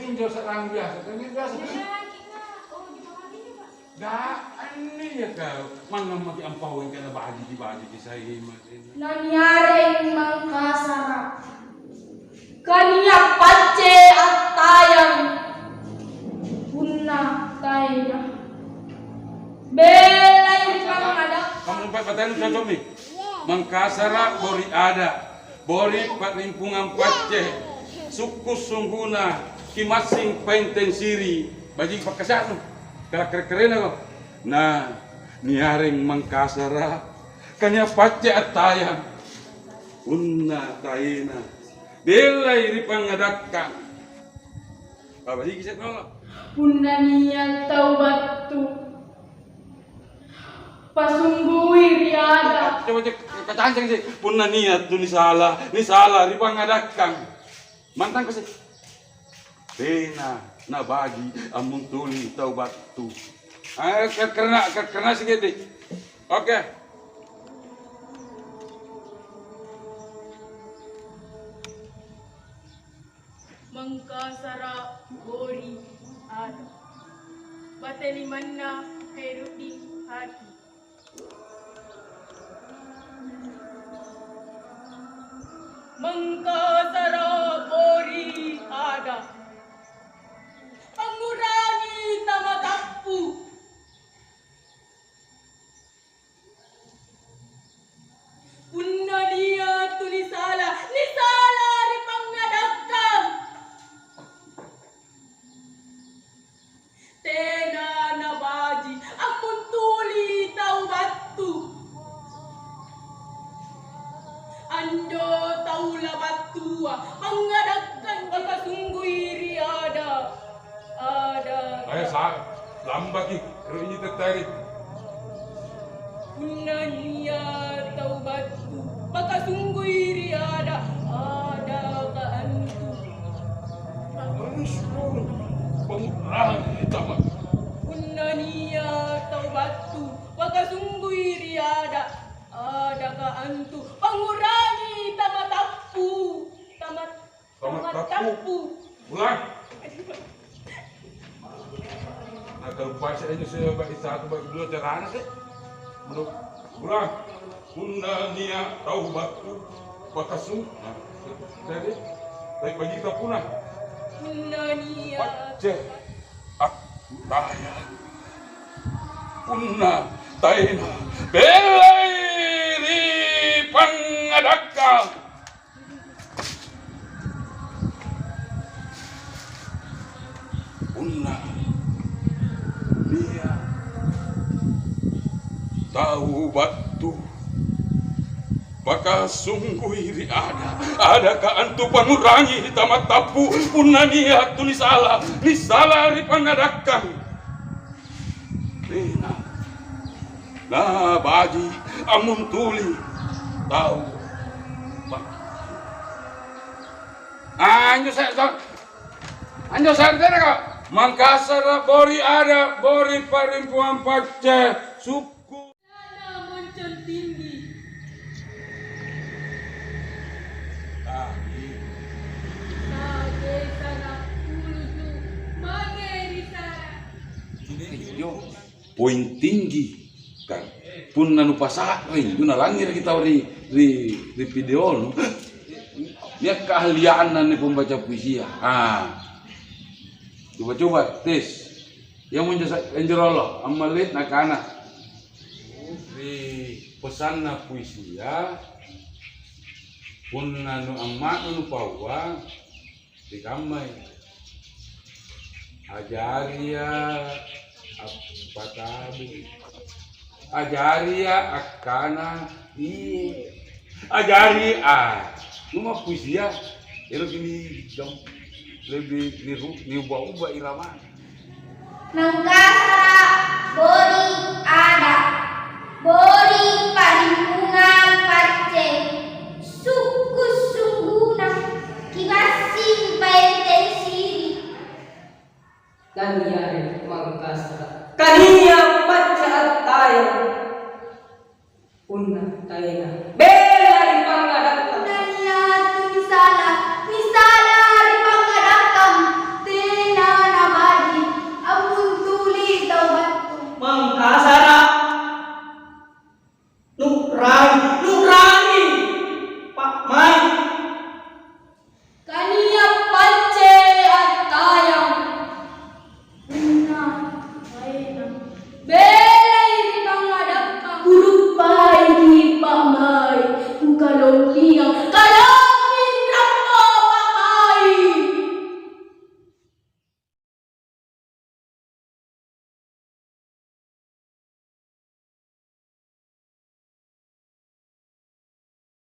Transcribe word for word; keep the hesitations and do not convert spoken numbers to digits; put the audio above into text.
Injo se'rang biasa, kan biasa. Iya, kita. Oh, di bawah ini, Pak. Da, anne ya kau. Mangang maki ampaui kana bajiki-bajiki sai mate. Naniareng Mangkasara'. Kania' pacce attayang punna taena. Bellai ri pangngadakkang. Kamu empat batang cocok nih. Mangkasara', Bori Ada', Bori Pa'rimpungang Pacce, sukku' sungguna, kimassing paeng tensiri, bajiki pakkasia'nu, kala kere-kerenako. Nah, niareng Mangkasara', kania' pacce attayang. Punna taena, bellai ri pangngadakkang. Babajiki isse' nolo. Punna nia' tau battu, pasunggui ri ada'. Coba cek, kacancang isse'. Punna nia' tu nisala, nisala ri pangngadakkang. Mantangko isse'. Tena nabaji' ammuntuli tau battu. Ah, ka-, karena, ka-, karena sikiddi'. Oke. Mangkasara', Bori Ada'. Batelimanna Khairudin Haki. Mangkasara', Bori Ada'. Pangngurangi tamatappu. Punna nia' tu nisala, nisala ri pangngadakkang. Tena nabaji' ammuntuli tau battu. Anjo tau labattua pangngadakkang nakasunggui ri ada'. Ada'. Eh, sa-, lambaki, ri tetteri. Punna nia' tau battu, pakasunggui ri ada', adaka antu. Terus, bangun, ah, tama. Punna nia' tau battu, pakasunggui ri ada', adaka antu. Pangurangi tamatappu, tamat- Tamatappu. Tamatappu. Pulang. Nah, kalau pas aja saya bagi satu, bagi dua, caranya sih. Menurut pulang. Punna nia' tau battu, pakasu. Nah, jadi, baik bagi kita punna. Punna nia'. Pacce. Aku tanya. Punna taena. Bellai ri pangngadakkang. Punna nia' tau battu, pakasunggui ri ada', adaka antu pangurangi tamatappu. Punna nia' tu nisala, nisala ri pangngadakkang. Tena nabaji' ammuntuli tau battu. Anjo sa-, sa-, anjo sa'genna ka, Mangkasara', Bori Ada', Bori Pa'rimpungang Pacce, sukku'. Sana Moncong Tinggi. Sa'ge sana Pulusu, mange ri Sara'. Iyo. Poeng tinggi, kan? Punna nupasa'ring, injo nalangngereki tau ri, ri, ri videonu, nia' keahlianna anne pembaca puisia. Ah. Coba-coba tes. Iamonjo sa-, anjo riolo, Ammalit nakana, ri pesanna puisia, punna nu amma'nu nupaua, Rikammai. Ajaria appatabu. Ajaria akkana, "Iye." Ajari, ah, cuma puisia, eroki ni gam-, lebih niru-, niubah-ubah iramana. Mangkasara', Bori Ada', Bori Pa'rimpungang Pacce.